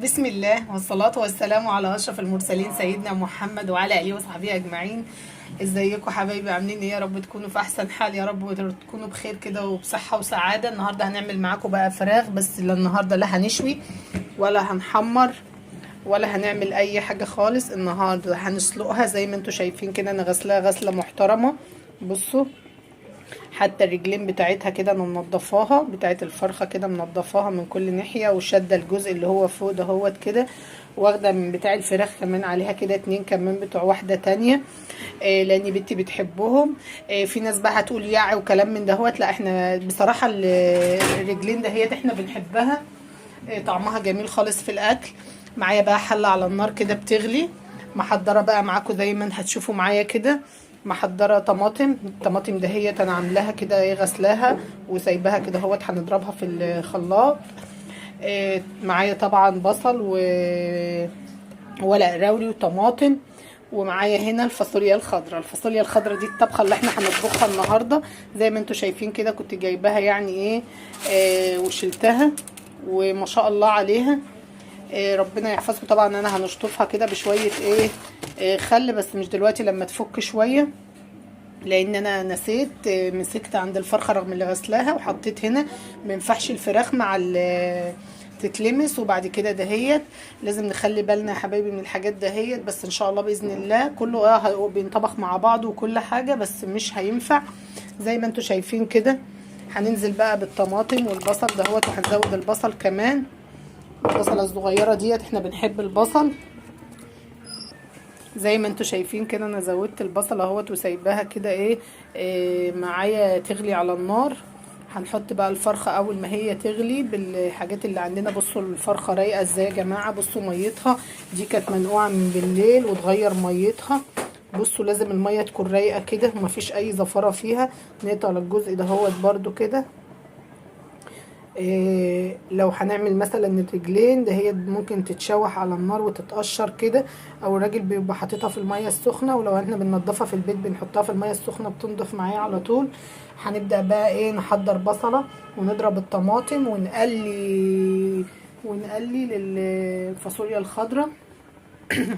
بسم الله والصلاة والسلام على أشرف المرسلين سيدنا محمد وعلى آله وصحبه أجمعين. ازيكم حبايبي؟ عاملين ايه؟ يا رب تكونوا في أحسن حال، يا رب وتكونوا بخير كده وبصحة وسعادة. النهاردة هنعمل معاكم بقى فراخ، بس لا النهاردة لا هنشوي ولا هنحمر ولا هنعمل أي حاجة خالص. النهاردة هنسلقها زي ما انتوا شايفين كده، أنا غسلاها غسلة محترمة. بصوا حتى الرجلين بتاعتها كده انا منضفاها، بتاعت الفرخه كده منضفاها من كل ناحية، وشاده الجزء اللي هو فوق دهوت كده، واخده من بتاع الفراخ كمان عليها كده اتنين كمان بتوع واحدة تانية، لان بنتي بتحبهم. في ناس بقى هتقول يعي وكلام من دهوت، لا احنا بصراحة الرجلين دهيت احنا بنحبها، طعمها جميل خالص في الاكل. معايا بقى حله على النار كده بتغلي، محضرة بقى معاكم زي ما هتشوفوا معايا كده، محضرة طماطم. الطماطم دهيت انا عاملاها كده ايه، غسلاها وسايباها كده اهوت، هنضربها في الخلاط. معايا طبعا بصل وورق راوري وطماطم، ومعايا هنا الفاصوليا الخضراء. الفاصوليا الخضراء دي الطبخة اللي احنا هنطبخها النهارده زي ما انتم شايفين كده، كنت جايباها يعني ايه، وشلتها وما شاء الله عليها. ربنا يحفظكم. طبعا انا هنشطفها كده بشوية ايه، خل، بس مش دلوقتي، لما تفك شوية، لان انا نسيت، مسكت عند الفرخه رغم اللي غسلاها وحطيت هنا. ما ينفعش الفراخ مع تتلمس وبعد كده دهيت، لازم نخلي بالنا يا حبايبي من الحاجات دهيت. بس ان شاء الله باذن الله كله بينطبخ مع بعضه وكل حاجة، بس مش هينفع زي ما انتم شايفين كده. هننزل بقى بالطماطم والبصل دهوت، وهنزود البصل كمان، البصله الصغيرة ديت احنا بنحب البصل. زي ما انتوا شايفين كده انا زودت البصله اهوت وسايباها كده ايه، معايا تغلي على النار. هنحط بقى الفرخه اول ما هي تغلي بالحاجات اللي عندنا. بصوا الفرخه رايقة ازاي يا جماعة، بصوا ميتها دي كانت منقوعه من بالليل وتغير ميتها. بصوا لازم المية تكون رايقة كده ومفيش اي زفره فيها. نقطع الجزء ده اهوت برده كده. إيه لو هنعمل مثلا الرجلين ده هي ممكن تتشوح على النار وتتقشر كده، او الراجل بيبقى حاططها في المية السخنة، ولو احنا بننضفها في البيت بنحطها في المية السخنة بتنضف معايا على طول. هنبدا بقى ايه، نحضر بصله ونضرب الطماطم ونقلي للفاصوليا الخضراء.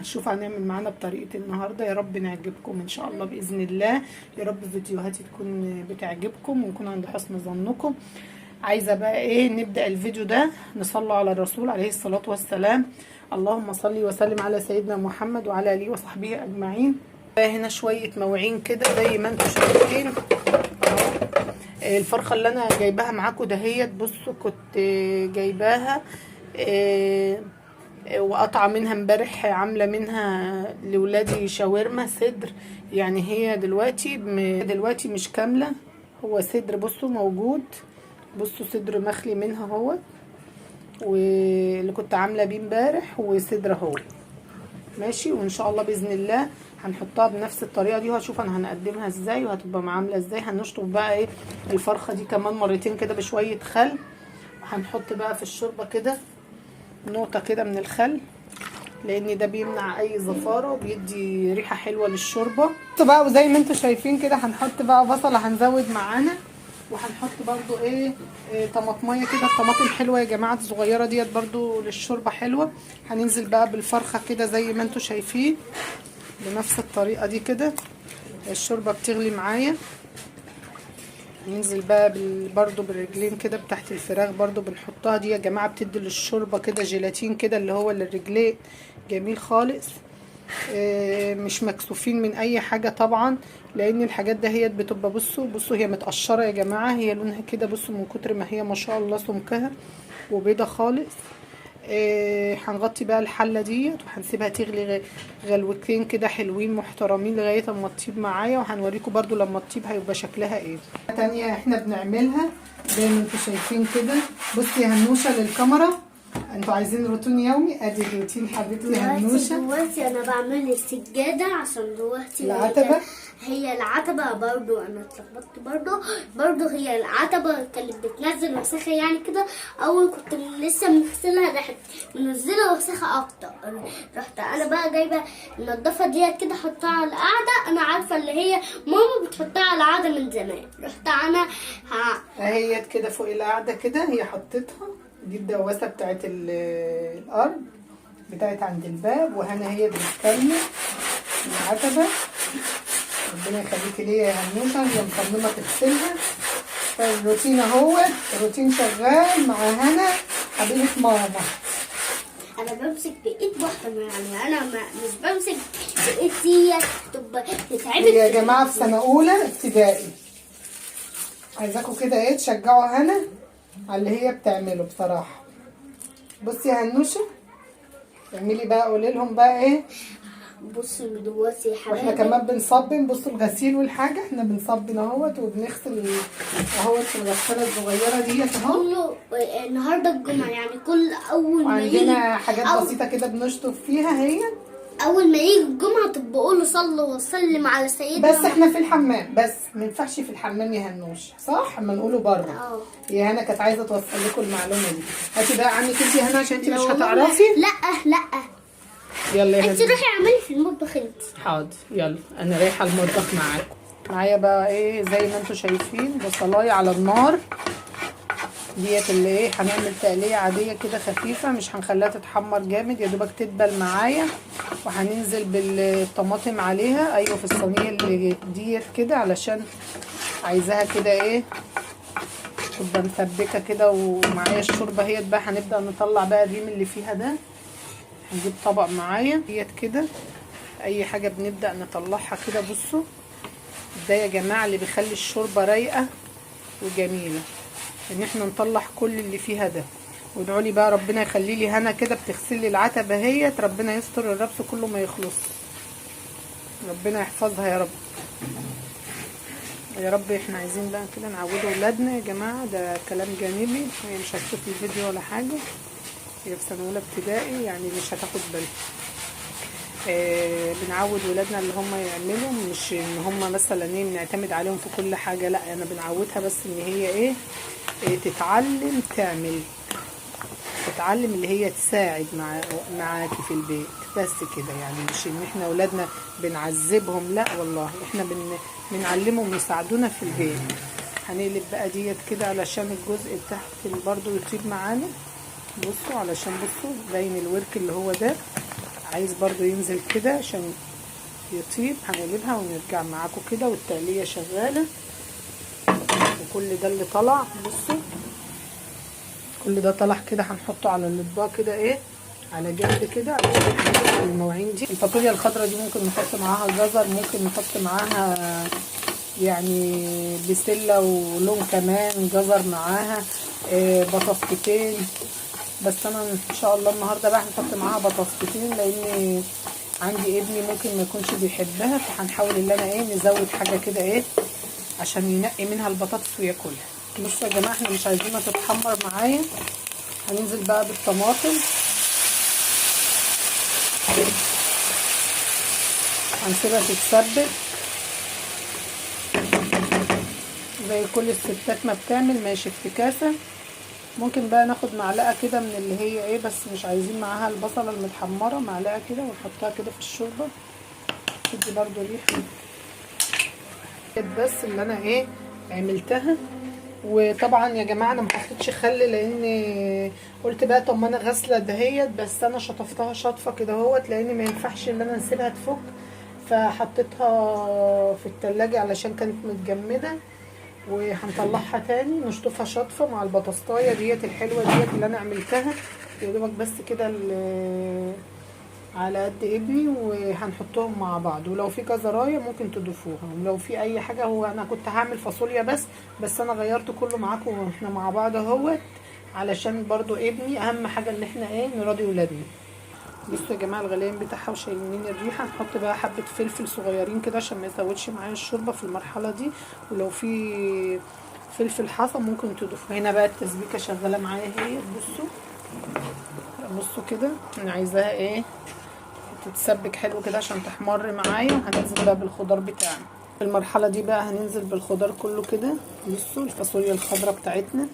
شوف هنعمل معانا بطريقة النهارده، يا رب نعجبكم ان شاء الله باذن الله. يا رب فيديوهاتي تكون بتعجبكم ونكون عند حسن ظنكم. عايزه بقى ايه، نبدا الفيديو ده نصلي على الرسول عليه الصلاة والسلام. اللهم صل وسلم على سيدنا محمد وعلى اله وصحبه اجمعين. هنا شوية مواعين كده زي ما انتم شايفين. الفرخه اللي انا جايباها معاكم دهيت، بصوا كنت جايباها وقطعه منها امبارح، عامله منها لولادي شاورما صدر. يعني هي دلوقتي مش كاملة، هو صدر بصوا موجود، بصوا صدر مخلي منها اهو، واللي كنت عامله بيه امبارح، وصدر اهو ماشي. وان شاء الله باذن الله هنحطها بنفس الطريقة دي، وهشوف انا هنقدمها ازاي وهتبقى عامله ازاي. هنشطف بقى ايه الفرخه دي كمان مرتين كده بشوية خل، وهنحط بقى في الشوربة كده نقطة كده من الخل، لان ده بيمنع اي زفاره وبيدي ريحه حلوة للشوربه. بقى وزي ما انتم شايفين كده هنحط بقى بصله، هنزود معانا، وهنحط برضو ايه طماطميه كده. الطماطم حلوة يا جماعة الصغيرة ديت برضو للشوربه حلوة. هننزل بقى بالفرخه كده زي ما انتم شايفين بنفس الطريقة دي كده. الشوربة بتغلي معايا. ننزل بقى برضو بالرجلين كده بتاعت الفراخ برضو بنحطها دي يا جماعة، بتدي للشوربه كده جيلاتين كده اللي هو للرجلين، جميل خالص. مش مكسوفين من اي حاجة طبعا، لان الحاجات ده هي بتبقى بصوا هي متقشره يا جماعة، هي لونها كده بصوا من كتر ما هي ما شاء الله سمكها وبيضه خالص. هنغطي بقى الحلة ديت وهنسيبها تغلي غلوتين كده حلوين محترمين لغاية اما تطيب معايا، وهنوريكم برضو لما تطيب هيبقى شكلها ايه. تانية احنا بنعملها زي ما انتم شايفين كده. بصي يا هنوشه للكاميرا، انتوا عايزين روتين يومي؟ ادي الروتين حبيبتي هنوشه. دلوقتي انا بعمل السجادة عشان دلوقتي العتبة؟ هي العتبة برضو انا اتلخبطت برضو هي العتبة كانت بتنزل وسخة يعني كده. اول كنت لسه بنغسلها راحت منزله وسخة اكتر، رحت انا بقى جايبه النضافه ديت كده حطها على القعدة. انا عارفه اللي هي ماما بتحطها على القعدة من زمان، رحت انا اهيت كده فوق القعدة كده هي حطيتها. دي الدواسه بتاعت الارض بتاعت عند الباب. وهنا هي بتكمل العتبة. ربنا يخليكي ليا يا هنوشه، هي مصممه تغسلها. فالروتين اهوت، الروتين شغال مع هنا حبيبه ماما. انا بمسك بايد واحدة، يعني انا مش بمسك بايد دي تبقى تتعبك. يا جماعة في سنة اولى ابتدائي، عايزاكم كده ايه تشجعوا هنا على اللي هي بتعمله بصراحة. بصي يا هنوشه اعملي بقى، قولي لهم بقى ايه. بصوا دلوقتي يا واحنا حبايبي، كمان بنصبن، بصوا الغسيل والحاجة احنا بنصبن اهوت، وبنغسل اهوت في الغسالة الصغيرة ديت اهو. كله النهارده الجمعة، يعني كل اول ما يجي وعندنا حاجات بسيطة كده بنشطف فيها هي. اول ما يجي الجمعة تبقى قولوا صلوا وسلم على سيدنا بس احنا في الحمام بس، ما ينفعش في الحمام يا هنوش، صح؟ اما نقوله بره. اه. يا هنا كانت عايزه توصل لكم المعلومة دي. هاتي بقى عنك انت يا هنا عشان انت مش هتعرفي. لا لا، يلا يا انت هنا. روحي اعملي في المطبخ انت. حاضر، يلا انا رايحة المطبخ معاكم. معايا بقى ايه زي ما انتم شايفين بصلايه على النار ديت، اللي ايه هنعمل تقليه عادية كده خفيفة، مش هنخليها تتحمر جامد، يا دوبك تدبل معايا. وهننزل بالطماطم عليها، ايوه في الصينية اللي ديت كده، علشان عايزاها كده ايه تبقى مسبكه كده. ومعايا الشوربة اهيت بقى، هنبدا نطلع بقى الريم اللي فيها ده. هنجيب طبق معايا ديت كده، اي حاجة بنبدا نطلعها كده. بصوا ده يا جماعة اللي بيخلي الشوربة رايقة وجميلة، ان احنا نطلع كل اللي فيها ده. وادعوا لي بقى ربنا يخلي لي هنا كده بتغسل لي العتبة اهيت، ربنا يستر الربس كله ما يخلص، ربنا يحفظها يا رب يا رب. احنا عايزين بقى كده نعود اولادنا يا جماعة، ده كلام جانبي، هي مش هتشوف الفيديو ولا حاجة، هي في سنة اولى ابتدائي يعني مش هتاخد بالها. بنعود ولادنا اللي هم يعملوا، مش ان هم مثلا ايه بنعتمد عليهم في كل حاجة، لا انا بنعودها بس ان هي ايه تتعلم تعمل، تتعلم اللي هي تساعد معاكي في البيت بس كده. يعني مش ان احنا ولادنا بنعذبهم، لا والله احنا بنعلمهم يساعدونا في البيت. هنقلب بقى ديت كده علشان الجزء تحت برضو يطيب معانا. بصوا علشان بصوا باين الورك اللي هو ده عايز برضو ينزل كده عشان يطيب. هنقلبها ونرجع معاكم كده، والتقلية شغالة وكل ده اللي طلع. بصوا كل ده طلع كده، هنحطه على الاطباق كده ايه على جنب كده علشان المواعين دي. الفاصوليا الخضراء دي ممكن نحط معاها جزر، ممكن نحط معاها يعني بسلة ولون كمان جزر معاها، بطاطستين. بس انا ان شاء الله النهارده بقى هنحط معاها بطاطستين، لان عندي ابني ممكن ما يكونش بيحبها، فهنحاول ان انا ايه نزود حاجة كده ايه عشان ينقي منها البطاطس وياكلها. بصوا يا جماعة احنا مش عايزينها تتحمر معايا، هننزل بقى بالطماطم، هنسيبها تتسبك زي كل الستات ما بتعمل، ماشي افتكاسه. ممكن بقى ناخد معلقه كده من اللي هي ايه، بس مش عايزين معاها البصله المتحمره، معلقه كده ونحطها كده في الشوربة تدي برضو ريحه. بس اللي انا ايه عملتها. وطبعا يا جماعة انا ما حطيتش خل، لان قلت بقى طب ما انا غاسله دهيت، بس انا شطفتها شطفه كده اهوت، لان ما ينفعش ان انا نسيبها تفك، فحطيتها في التلاجة علشان كانت متجمده. وهنطلعها تاني نشطفها شطفه مع البطاطايه ديت الحلوة ديت اللي انا عملتها يا دوبك بس كده على قد ابني، وهنحطهم مع بعض. ولو في جزرايه ممكن تضيفوها، ولو في اي حاجة. هو انا كنت هعمل فاصوليا بس انا غيرت كله معاكم واحنا مع بعض اهوت، علشان برضو ابني اهم حاجة ان احنا ايه نراضي ولادنا. بصوا يا جماعة الغليان بتاعها وشايلين الريحة. نحط بقى حبه فلفل صغيرين كده عشان ما يزودش معايا الشوربة في المرحلة دي، ولو في فلفل حصى ممكن تضيفوه. هنا بقى التسبيكه شغالة معايا اهي. بصوا بصوا كده انا عايزاها ايه تتسبك حلو كده عشان تحمر معايا. وهننزل بقى بالخضار بتاعنا في المرحلة دي بقى، هننزل بالخضار كله كده. بصوا الفاصوليا الخضراء بتاعتنا،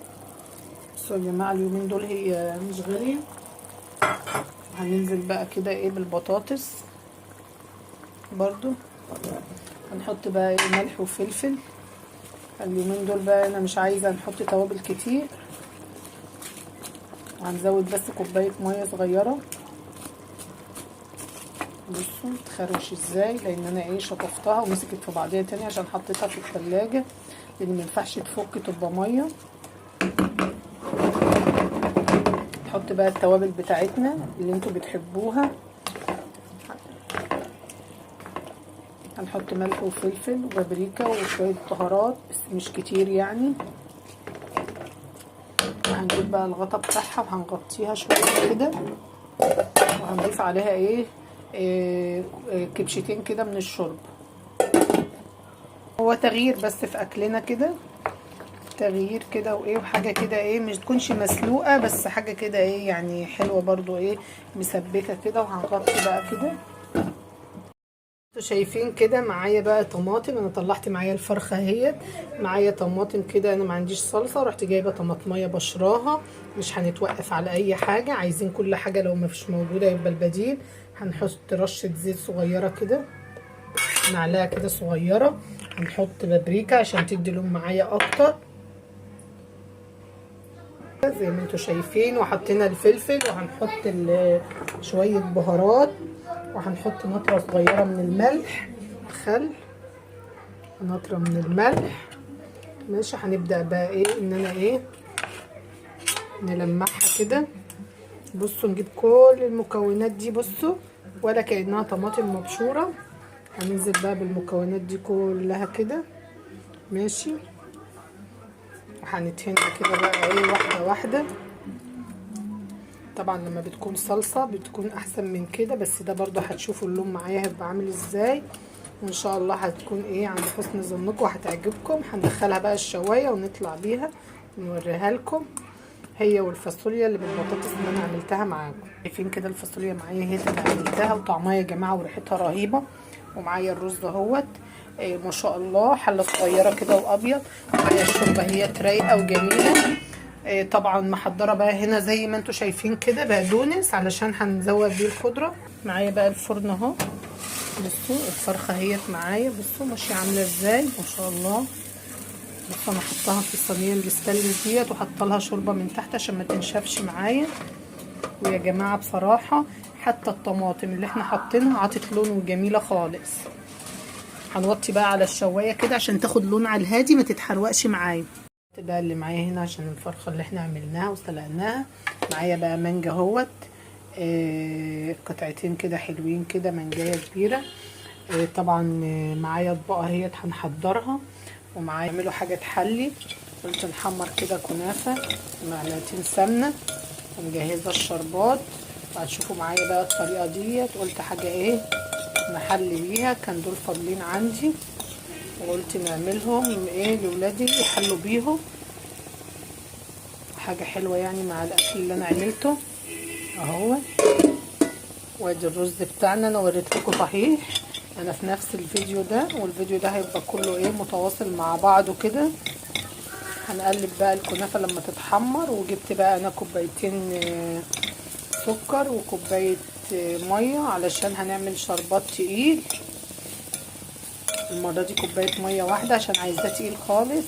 بصوا يا جماعة اليومين دول هي مش غالية. هننزل بقى كده ايه بالبطاطس برضو، هنحط بقى ايه ملح وفلفل. اليومين دول بقى انا مش عايزه نحط توابل كتير. وهنزود بس كوباية مية صغيرة. بصوا تخرش ازاي، لان انا ايه شطفتها ومسكت في بعضيها تاني عشان حطيتها في التلاجة، لان ما ينفعش تفك تبقى مية. نحط بقى التوابل بتاعتنا اللي انتوا بتحبوها. هنحط ملح وفلفل وبابريكا وشوية بهارات بس مش كتير يعني. وهنجيب بقى الغطا بتاعها وهنغطيها شوية كده، وهنضيف عليها ايه كبشتين كده من الشوربة. هو تغيير بس في اكلنا كده، تغيير كده وايه، وحاجه كده ايه مش تكونش مسلوقة، بس حاجة كده ايه يعني حلوة برضو ايه مسبكه كده. وهنغطي بقى كده. انتوا شايفين كده معايا بقى طماطم، انا طلعت معايا الفرخه اهيت، معايا طماطم كده، انا ما عنديش صلصه رحت جايبه طماطميه بشراها. مش هنتوقف على اي حاجة، عايزين كل حاجة، لو ما فيش موجودة يبقى البديل. هنحط رشه زيت صغيرة كده، معلقه كده صغيرة. هنحط بابريكا عشان تدي لون معايا اكتر زي ما انتوا شايفين. وحطينا الفلفل، وهنحط شوية بهارات، وهنحط نطره صغيرة من الملح، خل، نطره من الملح. ماشي. هنبدا بقى ايه ان انا ايه نلمعها كده. بصوا نجيب كل المكونات دي، بصوا ولا كانها طماطم مبشوره. هننزل بقى بالمكونات دي كلها كده. ماشي. وهنتهنها كده بقى ايه واحدة واحدة. طبعا لما بتكون صلصه بتكون احسن من كده، بس ده برضو هتشوفوا اللون معايا هيبقى عامل ازاي، وان شاء الله هتكون ايه عند حسن ظنكم وهتعجبكم. هندخلها بقى الشوايه ونطلع بيها نوريها لكم، هي والفاصوليا اللي بالبطاطس اللي انا عملتها معاكم. شايفين كده الفاصوليا معايا اهي اللي عملتها، وطعمها يا جماعة وريحتها رهيبة. ومعايا الرز اهوت إيه ما شاء الله، حله صغيرة كده وابيض. معايا الشوربة هي رايقة وجميلة. إيه طبعا محضرة بقى هنا زي ما انتم شايفين كده بقدونس علشان هنزود بيه الخضرة. معايا بقى الفرن اهو، بصوا الفرخه اهيت معايا، بصوا ماشية عامله ازاي ما شاء الله. بصوا انا حطاها في الصينية الستانلس ديت، وحاطه لها شوربة من تحت عشان ما تنشفش معايا. ويا جماعة بصراحة حتى الطماطم اللي احنا حاطينها عطت لون وجميلة خالص. هنوطي بقى على الشوايه كده عشان تاخد لون على الهادي ما تتحرقش معايا. بقى اللي معايا هنا عشان الفرخه اللي احنا عملناها وسلقناها. معايا بقى مانجا اهوت، قطعتين كده حلوين كده، مانجايه كبيرة. طبعا معايا اطباق اهيت هنحضرها، ومعايا اعملوا حاجة تحلي. قلت نحمر كده كنافه معلقتين سمنه، ومجهزه الشربات. هتشوفوا معايا بقى الطريقة ديت. قلت حاجة ايه نحلي بيها، كان دول فاضلين عندي وقلت نعملهم ايه لولادي يحلوا بيهم حاجة حلوة يعني مع الاكل اللي انا عملته اهو. وادي الرز بتاعنا انا وريت لكم صحيح انا في نفس الفيديو ده، والفيديو ده هيبقى كله ايه متواصل مع بعضه كده. هنقلب بقى الكنافه لما تتحمر. وجبت بقى انا كوبايتين سكر وكوبايه مية علشان هنعمل شربات تقيل المرة دي. كوباية مية واحدة عشان عايزاه تقيل خالص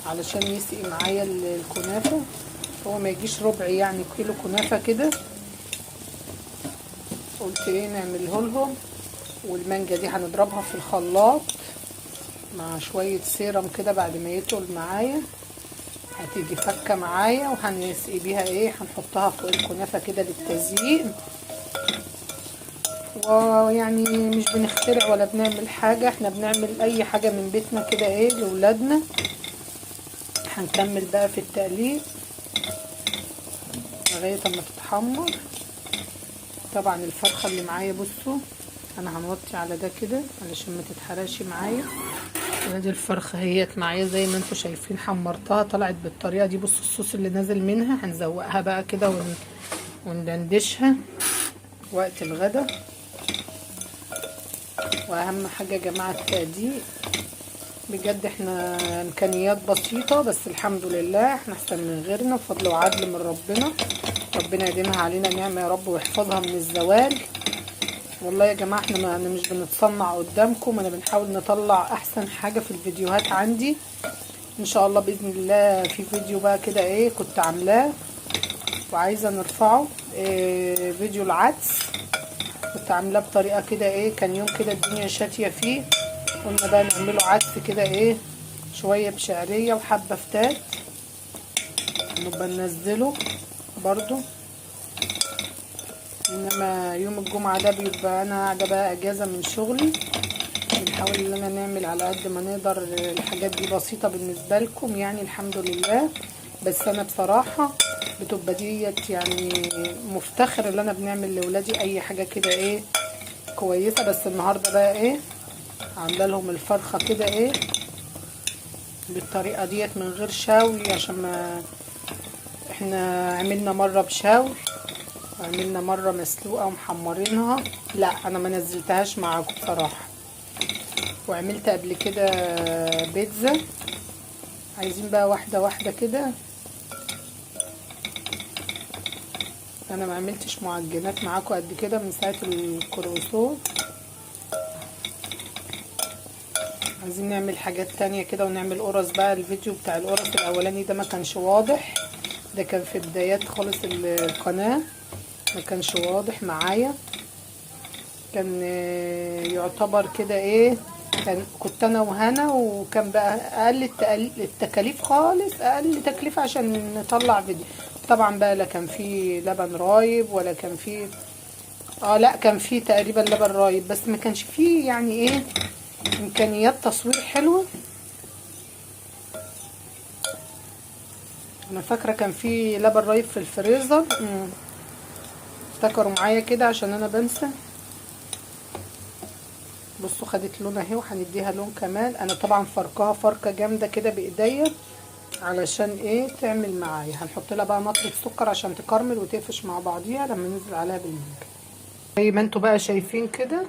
علشان يسقي معايا الكنافه، هو ما يجيش ربع يعني كيلو كنافه كده. قلت ايه نعمله لهم. والمانجا دي هنضربها في الخلاط مع شوية سيرم كده بعد ما يتقل معايا، هتيجي فكه معايا. وهنسقي بيها ايه، هنحطها فوق الكنافه كده للتزيين. ويعني مش بنخترع ولا بنعمل حاجة، احنا بنعمل اي حاجة من بيتنا كده ايه لولادنا. هنكمل بقى في التقليب لغاية اما تتحمر. طبعا الفرخه اللي معايا بصوا انا هنوطي على ده كده علشان ما تتحرقش معايا. ادي الفرخه اهيت معايا زي ما انتم شايفين، حمرتها طلعت بالطريقة دي. بصوا الصوص اللي نازل منها هنزوقها بقى كده وندندشها وقت الغدا. واهم حاجة يا جماعة التقديم، بجد احنا امكانيات بسيطة بس الحمد لله احنا احسن من غيرنا، فضل وعدل من ربنا. ربنا يديمها علينا نعمه يا رب ويحفظها من الزوال. والله يا جماعة احنا ما انا مش بنتصنع قدامكم، انا بنحاول نطلع احسن حاجة في الفيديوهات عندي. ان شاء الله باذن الله في فيديو بقى كده ايه كنت عاملاه وعايزه نرفعه. فيديو العدس كنت عاملاه بطريقة كده ايه، كان يوم كده الدنيا شاتيه فيه، قلنا بقى نعمله عدس كده ايه، شوية بشعريه وحبه فتات، نبقى ننزله برضو. انما يوم الجمعة ده بيبقى انا قاعدة بقى اجازه من شغلي، بنحاول ان انا نعمل على قد ما نقدر. الحاجات دي بسيطة بالنسبة لكم يعني الحمد لله، بس انا بصراحة بتبقى ديت يعني مفتخر ان انا بنعمل لاولادي اي حاجة كده ايه كويسة. بس النهارده بقى ايه عامله لهم الفرخه كده ايه بالطريقة ديت من غير شوي، عشان ما احنا عملنا مرة بشوي وعملنا مرة مسلوقة ومحمرينها، لا انا ما نزلتهاش معاكم بصراحة. وعملت قبل كده بيتزا، عايزين بقى واحدة واحدة كده. انا ما عملتش معجنات معاكم قد كده من ساعة الكروسون، عايزين نعمل حاجات تانية كده ونعمل قرص بقى. الفيديو بتاع القرص الاولاني ده ما كانش واضح، ده كان في بدايات خالص القناة، ما كانش واضح معايا، كان يعتبر كده ايه، كان كنت انا وهنا، وكان بقى اقل التكاليف خالص، اقل تكلفة عشان نطلع فيديو. طبعا بقى لا كان في لبن رايب ولا كان في لا كان في تقريبا لبن رايب، بس ما كانش فيه يعني ايه امكانيات تصوير حلوة. انا فاكرة كان في لبن رايب في الفريزر، افتكروا معايا كده عشان انا بنسى. بصوا خدت لون اهي، وهنديها لون كمان. انا طبعا فركها فركه جامدة كده بايديا علشان ايه تعمل معايا. هنحط لها بقى نقطة سكر عشان تكرمل وتقفش مع بعضيها لما ننزل عليها بالمانجا. زي ما انتوا بقى شايفين كده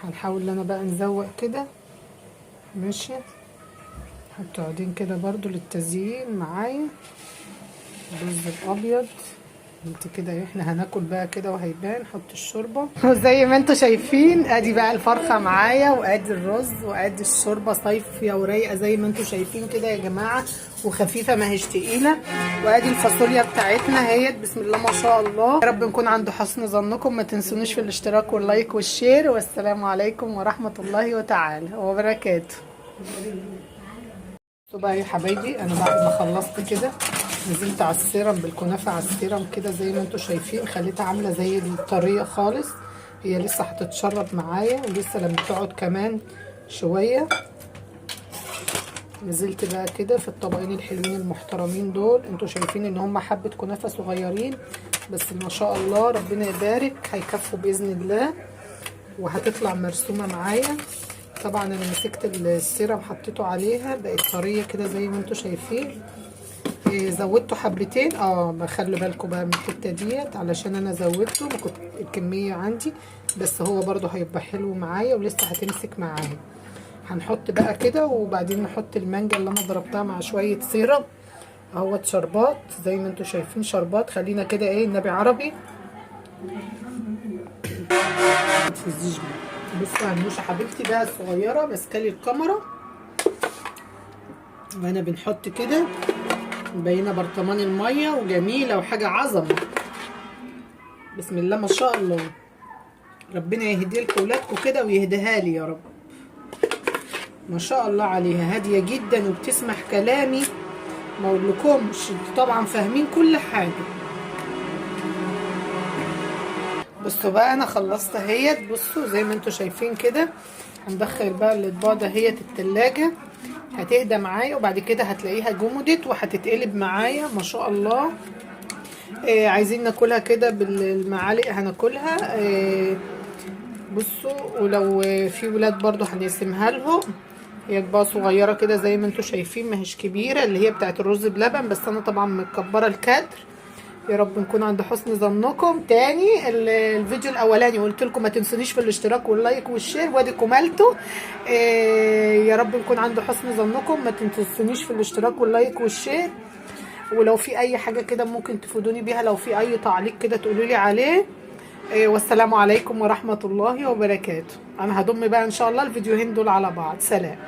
هنحاول ان انا بقى نزوق كده ماشي. حطوا عودين كده برضو للتزيين معايا، الرز الابيض انت كده احنا هناكل بقى كده وهيبان. حط الشوربة وزي ما انتوا شايفين ادي بقى الفرخه معايا، وادي الرز، وادي الشوربة صيفية ورايقه زي ما انتوا شايفين كده يا جماعة، وخفيفة ما هيش تقيلة. وادي الفاصوليا بتاعتنا اهيت بسم الله ما شاء الله. يا رب نكون عند حسن ظنكم، ما تنسونيش في الاشتراك وال like وال share، والسلام عليكم ورحمة الله وتعالى وبركاته. بصوا بقى يا حبايبي، انا بعد ما خلصت كده نزلت على السيرم بالكنافه على السيرم كده زي ما انتوا شايفين، خليتها عامله زي الطريه خالص. هي لسه هتتشرب معايا ولسه لما تقعد كمان شوية. نزلت بقى كده في الطبقين الحلوين المحترمين دول، انتوا شايفين ان هم حبه كنافه صغيرين بس ما شاء الله ربنا يبارك، هيكفوا باذن الله وهتطلع مرسومه معايا. طبعا انا مسكت السيرم حطيته عليها بقت طرية كده زي ما انتوا شايفين. زودته حبتين، بخلي بالكم بقى من الحتة ديت علشان انا زودته، ما كنت الكمية عندي، بس هو برضو هيبقى حلو معايا ولسه هتمسك معايا. هنحط بقى كده، وبعدين نحط المانجا اللي انا ضربتها مع شوية سيرم اهوت، شربات زي ما انتوا شايفين شربات. خلينا كده ايه النبي عربي ما تفزيش بقى. بصوا هنوشه حبيبتي بقى الصغيرة ماسكه لي الكاميرا، وانا بنحط كده مبينة برطمان المية وجميلة وحاجه عظمه بسم الله ما شاء الله. ربنا يهدي لكم ولادكم كده ويهديها لي يا رب. ما شاء الله عليها هادية جدا وبتسمح كلامي، ما اقولكمش انتوا طبعا فاهمين كل حاجة. بصوا بقى انا خلصت اهيت، بصوا زي ما انتوا شايفين كده. هندخل بقى الاطباق دهيت التلاجة، هتهدى معايا وبعد كده هتلاقيها جمدت وهتتقلب معايا ما شاء الله. عايزين ناكلها كده بالمعالق هناكلها. بصوا ولو في ولاد برضو هنقسمها لهم. هي اطباق صغيرة كده زي ما انتوا شايفين، ما هيش كبيرة اللي هي بتاعت الرز بلبن، بس انا طبعا مكبره الكادر. يا رب نكون عند حسن ظنكم. تاني الفيديو الاولاني قلت لكم ما تنسونيش في الاشتراك وال like وال share، وادي كمالته. يا رب نكون عند حسن ظنكم، ما تنسونيش في الاشتراك وال like وال share. ولو في اي حاجة كده ممكن تفيدوني بيها، لو في اي تعليق كده تقولوا لي عليه. والسلام عليكم ورحمة الله وبركاته. انا هضم بقى ان شاء الله الفيديوهين دول على بعض. سلام.